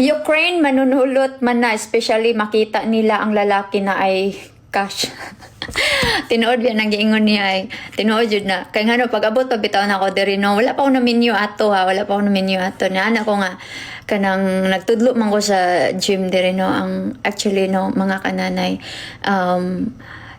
Ukraine manunulot man na, especially makita nila ang lalaki na ay cash. Tinuod yan ang giingon niya ay tinuod jud na. Kay ngano, pag abot pa bitaw na ako diri, no, wala pa ako na minyo ato ha, wala pa ako na minyo ato na ana ko nga kanang nagtudlo man ko sa gym diri, no. Ang actually, no, mga kananay,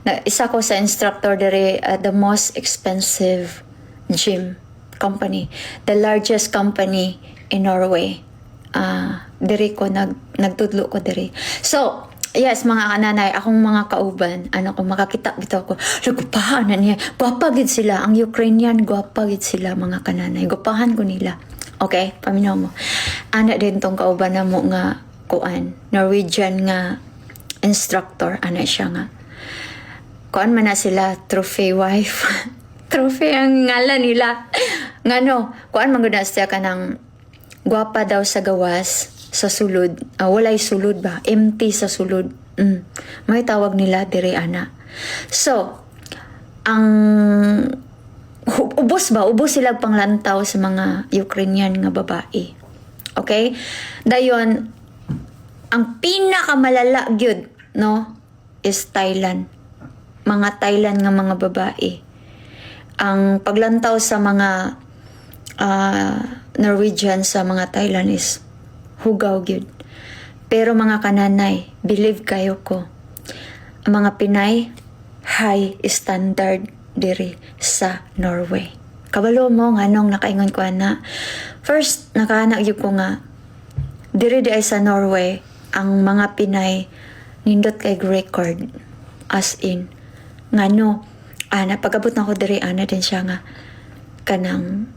na, isa ko sa instructor diri at the most expensive gym company, the largest company in Norway. Ah, diri ko nagtudlo ko diri. So, yes, mga kananay, akong mga kauban, ano ko makakita bitaw ko, naggupahan na niya. Gwapa gid sila, ang Ukrainian gwapa gid sila, mga kananay. Gwapahan ko nila. Okay, paminaw mo. Ana din tong kauban na mo nga kuan, Norwegian nga instructor, ana siya nga. Kuan man na sila, trophy wife. Trophy ang ngalan nila. Ngano, kuan man gud na siya, kanang gwapa daw sa gawas, sa sulod. Ah, walay sulod ba? Empty sa sulod. May tawag nila dire ana. So, ang ubos ba? Ubos sila panglantaw sa mga Ukrainian nga babae. Okay? Dayon, ang pinakamalala gyud, no, is Thailand. Mga Thailand nga mga babae. Ang paglantaw sa mga Norwegian sa mga Thailand is hugaw gyud. Pero mga kananay, believe kayo ko, ang mga Pinay, high standard diri sa Norway. Kabalo mo nganong nakaingon ko ana. First, nakaana gyud ko nga diri di ay sa Norway ang mga Pinay nindot kay record, as in. Ngano, ana pagabot na ko diri, ana din siya nga kanang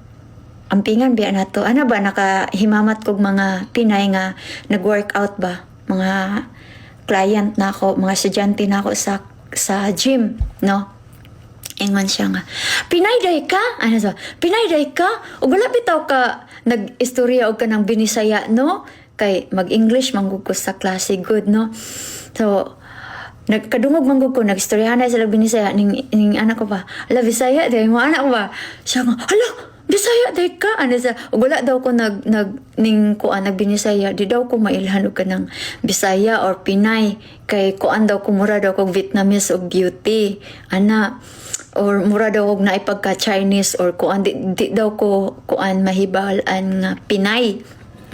ampingan biya nato. Ano ba, nakahimamat kog mga Pinay nga nag-workout ba? Mga client na ako, mga estudyante na ako sa gym, no? Ingon siya nga, "Pinay day ka?" Ano sa, "Pinay day ka? Ug wala bitaw ka nag-istorya og kanang Binisaya, no?" Kay mag-English man gud ko sa klase good, no? So, nagkadungog man gud ko, nagstoryahan na sila Binisaya, ning anak ko ba, "Ala, Bisaya day mo," anak ko ba. Siya nga, "Hala, Bisaya day ka?" Ano sa, ug wala daw ko nag, nag, ning kuan, nagbinisaya, di daw ko mailhan og kanang Bisaya or Pinay. Kay kuan daw ko, mura daw kog Vietnamese og beauty. Ana, or mura daw og naipagka Chinese or kuan, di daw ko kuan mahibal-an nga Pinay,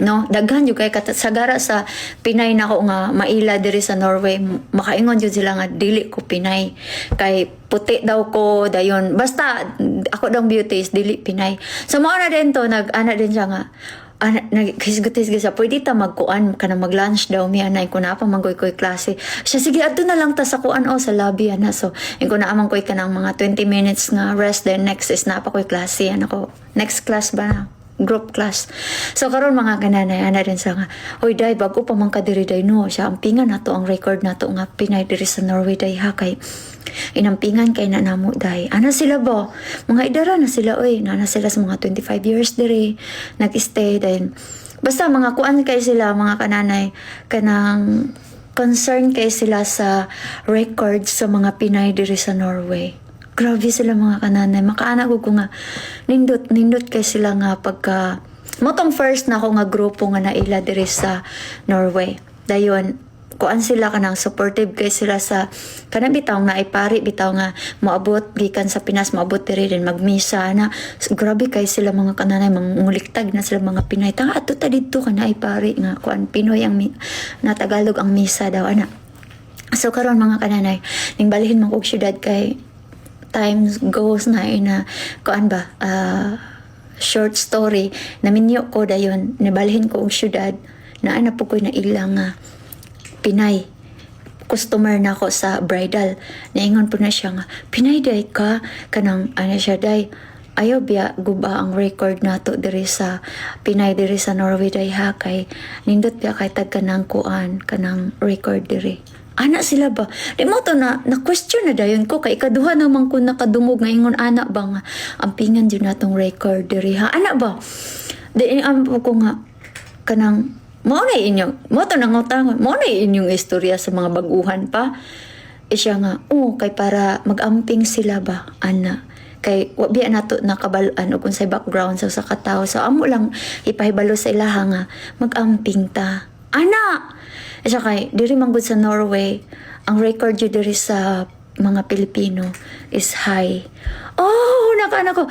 no? Daghan jud kay sagara sa Pinay nako nga maila diri sa Norway, makaingon jud sila nga dili ko Pinay kay puti daw ko. Dayon basta ako daw beauty is dili Pinay. So mao na din to, nag ana din siya nga ana, naghisgot-hisgot siya, pwede ta magkuan kanang mag-lunch daw mi anay ko na pa manggoy koy klase siya. "Sige, adto na lang ta sa kuan o sa lobby," ana. So ingon na amang koy kanang mga 20 minutes nga rest, then next is naa pa koy klase ana ko, next class ba na, group class. So karon, mga kananay, ana din sa nga, "Hoy day, bago pa man ka diri day, no." Siya, "Ampingan nato ang record nato nga Pinay diri sa Norway day ha, kay inampingan kay na namo day." Ana sila ba? Mga idara na sila oy, nana sila sa mga 25 years diri nag-stay then. Basta mga kuan kay sila, mga kananay, kanang concern kay sila sa records sa mga Pinay diri sa Norway. Grabe sila, mga kananay. Makaana ko nga nindot nindot kay sila nga pagka motong first na ako nga grupo nga naila diri sa Norway. Dayon kuan sila, kanang supportive kay sila sa kanang bitaw nga ipari bitaw nga moabot gikan sa Pinas, moabot diri din magmisa na. So, grabe kay sila, mga kananay, manguliktag na sila mga Pinay. "Tanga, adto ta didto kana ipari nga kuan, Pinoy ang na Tagalog ang misa daw," ana. So karon, mga kananay, ning balhin man kog syudad kay time goes na ina kuan ba, short story, naminyo ko, dayon nibalhin ko og syudad na ana po ko'y naila nga Pinay customer na ako sa bridal. Naingon po na siya nga, "Pinay day ka?" Kanang ano siya, "Day, ayaw biya guba ang record nato diri sa Pinay diri sa Norway day ha, kay nindot biya kay tag kanang kuan, kanang record diri." Ana sila ba? Di mo to na na question na dayon ko kay ikaduha naman ko nakadungog nga ingon ana ba nga ampingan jud natong record diri ha. Ana ba? Di ang ko nga kanang mao na inyong mo to nangutang, mao na inyong istorya sa mga baguhan pa. Eh siya nga, "Oh, kay para magamping sila ba," ana, kay wa biya nato nakabal-an og unsay background sa katao, so amo lang ipahibalo sa ilaha nga magamping ta. Ana! Isa kay, diri man gud sa Norway, ang record jud diri sa mga Pilipino is high. Oh, nakaana ko.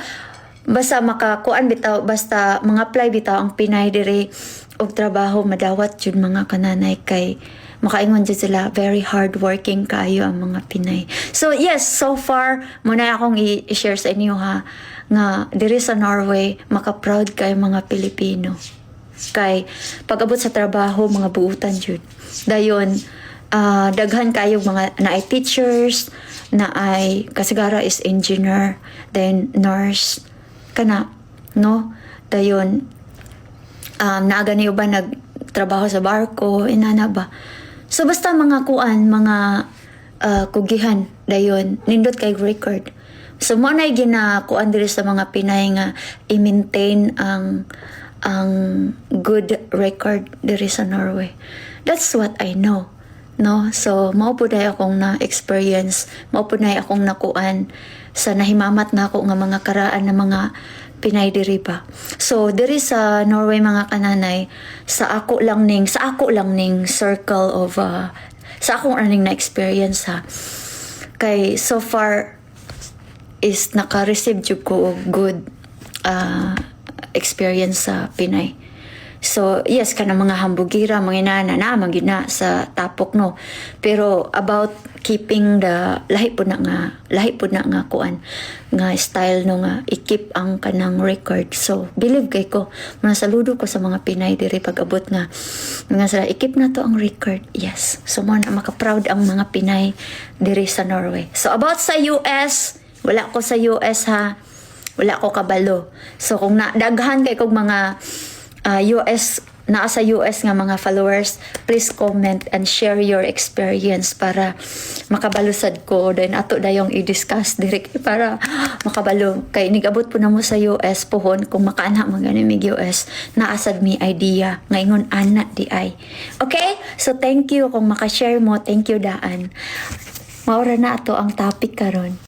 Basta makakuan bitaw, basta mga apply bitaw ang Pinay diri og trabaho, madawat jud, mga kananay, kay makaingon jud sila, very hardworking kaayo ang mga Pinay. So yes, so far mao na akong i-share sa inyo ha, nga diri sa Norway maka-proud kay mga Pilipino. Kay pag-abot sa trabaho, mga buutan jud. Dayon daghan kayo mga naay teachers, naay kasigara is engineer, then nurse kana, no? Dayon naa gani uban nagtrabaho sa barko, inana ba. So basta mga kuan, mga kugihan, dayon nindot kay record. So mao na ginakuan diri sa mga Pinay nga i-maintain ang good record diri sa Norway. That's what I know. No? So mao pud ay akong na experience, mao pud na akong nakuan sa nahimamat nako nga mga karaan ng mga Pinay diri ba. So diri sa Norway, mga kananay, sa ako lang ning circle of sa akong earning na experience ha. Kay so far is naka-receive jud ko og good experience sa Pinay. So, yes, kanang mga hambugira, mga inana na, man gyud na sa tapok, no. Pero about keeping the, lahi pud na nga kuan, nga style, no, nga i-keep ang kanang record. So, believe kay ko, mga saludo ko sa mga Pinay diri pag abot nga, nga sila, i-keep na to ang record. Yes. So, mao na maka-proud ang mga Pinay diri sa Norway. So, about sa US, wala ko sa US ha. Wala ko kabalo. So kung na daghan kay kog mga US, naa sa US nga mga followers, please comment and share your experience para makabalo sad ko. Then ato dayong i-discuss diri kay para makabalo. Kay nigabot po na mo sa US pohon, kung makaana man gani mig US, naa sad mi idea nga ingon ana diay. Okay? So thank you kung maka-share mo, thank you daan. Mao ra na ato ang topic karon.